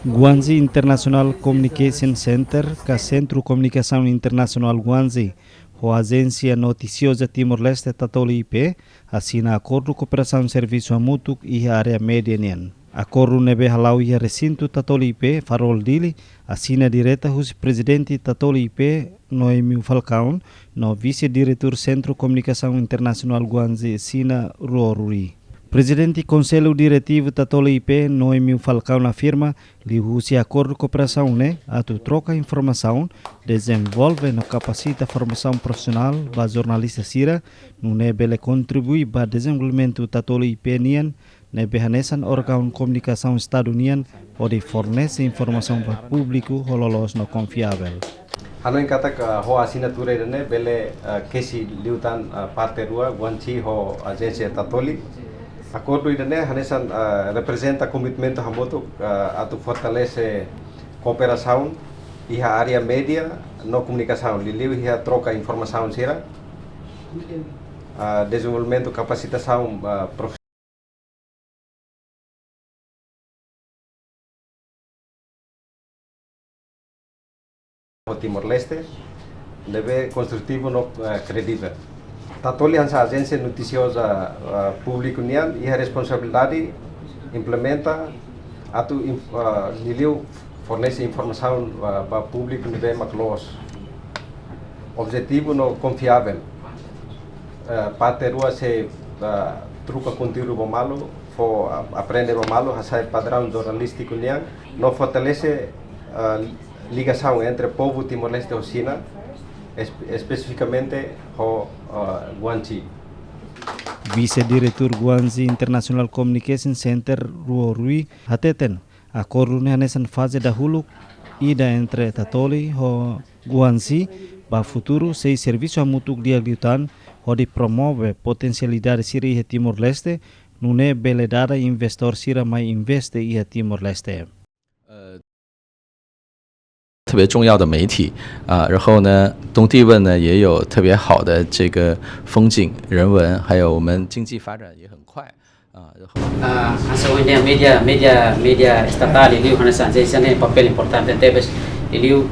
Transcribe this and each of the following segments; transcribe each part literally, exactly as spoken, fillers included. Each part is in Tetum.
Guangxi International Communication Center, ka Sentru Komunikasaun Internasionál Guangxi, ho Ajénsia Notisioza Timor-Leste Tatoli I P, asina akordu kooperasaun servisu hamutuk iha área média nian. Akordu ne'ebé hala'o iha resintu Tatoli I P, Farol Dili, asina direta husi Prezidente Tatoli I P, Noemio Falcão, no Vise-Diretór Sentru Komunikasaun Internasionál Guangxi, Xina, Ruo Rui. Prezidente Konsellu Diretivu Tatoli I P, Noemio Falcão, afirma, liuhusi akordu kooperasaun ne'e, atu troka informasaun, dezenvolve no kapasita formasaun profisionál ba jornalista sira, nune'e bele kontribui ba dezenvolvimentu Tatoli I P nian, ne'ebé hanesan órgaun komunikasaun Estadu nian, hodi fornese informasaun ba públiku ho loloos no konfiavel. Hanoin katak, ah, ho asinatura ida-ne'e bele, ah, kesi liután, ah, parte rua, Guangxi ho Ajénsia Tatoli. Akordu ida-ne'e hanesan, ah, reprezenta komitmentu hamutuk, ah, atu fortalese kooperasaun iha área média no komunikasaun, liuliu iha troka informasaun sira, ah, dezenvolvimentu kapasitasaun, ah, profi- Timor-Leste, ne'ebé konstrutivu no, eh, kredivel. Tatoli hanesan ajénsia notisioza, eh, públiku nian, iha responsabilidade implementa atu inf-, eh, liuliu fornese informasaun, eh, ba públiku ne'ebé mak loos, objetivu no konfiavel. Eh, parte rua sei, eh, troka konteúdu ba malu, fó, ah, aprende ba malu, hasa'e padraun jornalístiku nian, no fortalese, ah, ligasaun entre povu Timor-Leste ho Xina, es-, espesifikamente ho, ah, Guangxi. Vise-Diretór Guangxi International Communication Center, Ruo Rui, hateten, akordu ne'e hanesan faze dahuluk ida entre Tatoli ho Guangxi, ba futuru sei servisu hamutuk di'ak liután, hodi promove potensialidade sira iha Timor-Leste, nune'e bele dada investór sira mai investe iha Timor-Leste. 特别重要的媒体啊，然后呢，东帝汶呢也有特别好的这个风景、人文，还有我们经济发展也很快啊，然后 Ah, hanesan ohin dehan média, média, média estatál liuliu hanesan ajénsia ne'e papél importante tebes, liuliu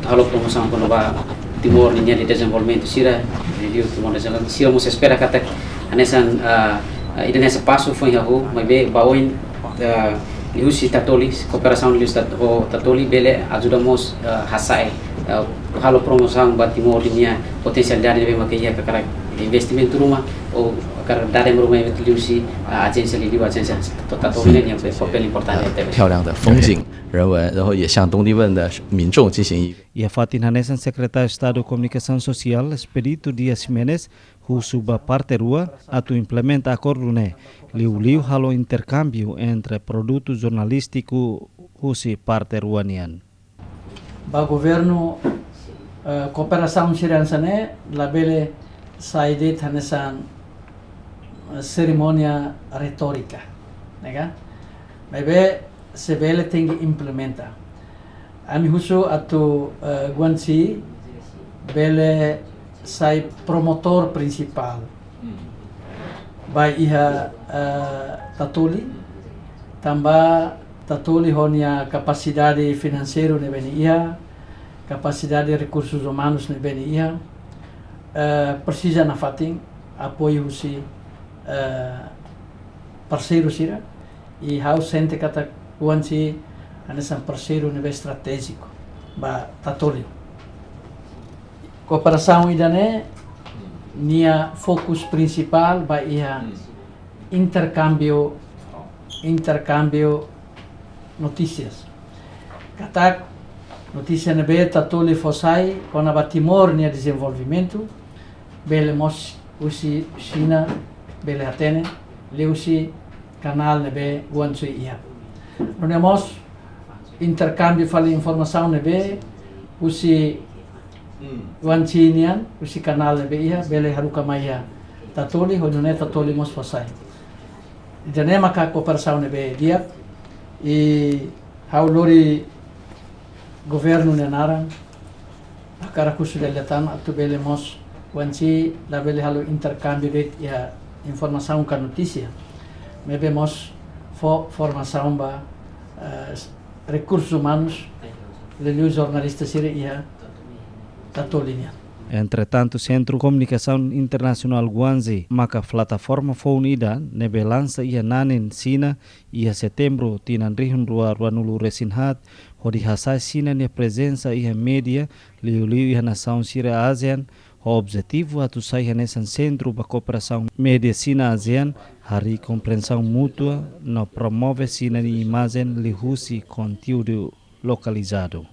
halo promosaun kona-ba Timor ninia dezenvolvimentu sira, liuliu Timor dezenvolvimentu sira mós espera katak hanesan, ah, ah, ida-ne'e hanesan pasu foin hahú, maibé ba oin, ah, liuhusi Tatoli, kooperasaun liuhusi Tat-, ho Tatoli bele ajuda mós, ah, hasa'e, ah, halo promosaun ba Timor ninia potensialidade ne'ebé mak iha, hakarak investimentu ruma, ou hakarak dada ema ruma, liuhusi, ah, ajénsia liuliu ajénsia Tatoli nian papél importante tebes. 漂亮的风景、人文，然后也向东帝汶的民众进行一 Iha fatin hanesan Sekretáriu Estadu Komunikasaun Sosiál, Expedito Dias Ximenes, husu ba parte rua atu implementa akordu ne'e, liuliu halo interkámbiu entre produtu jornalístiku husi parte rua nian. Ba governu, eh, kooperasaun sira hanesan ne'e labele sai de'it hanesan, eh, serimónia retórika, ne'e ka? Maibé sei bele tenke implementa. Ami husu atu, eh, Guangxi bele sai promotór prinsipál ba iha, eh, Tatoli, tanba Tatoli ho nia kapasidade finanseiru ne'ebé nia iha, kapasidade rekursus umanus ne'ebé nia iha, eh, presiza nafatin apoiu husi, eh, parseiru sira, i ha'u sente katak Guangxi hanesan parseiru ne'ebé estratéjiku ba Tatoli. Kooperasaun ida-ne'e nia fokus prinsipál ba iha interkámbiu, interkámbiu notísias. Katak notísia ne'ebé Tatoli fó sai kona-ba Timor nia dezenvolvimentu, bele mós husi Xina bele hatene, liuhusi kanál ne'ebé Guangxi iha. Nune'e mós interkámbiu fali informasaun ne'ebé husi Guangxi nian, husi kanál ne'ebé iha, bele haruka mai iha Tatoli, hodi nune'e Tatoli mós fó sai. Ida-ne'e maka kooperasaun ne'ebé di'ak, i ha'u lori governu nia naran, hakarak husu dala-dala atu bele mós Guangxi labele halo interkámbiu de'it iha informasaun ka notísia. Maibé mós fó formasaun ba, eh, Rekursus umanus, liuliu jornalista sira iha Tatoli nian. Entretantu, Sentru Komunikasaun Internasionál Guangxi maka plataforma foun ida ne'ebé lansa iha nanin Xina iha Setembru tinan rihun rua rua-nulu resin haat, hodi hasa'e Xina nia prezensa iha média, liuliu iha nasaun sira ASEAN, ho objetivu atu sai hanesan sentru ba kooperasaun média Xina-ASEAN, harii komprensaun mútua no promove Xina nia imajen liuhusi konteúdu lokalizadu.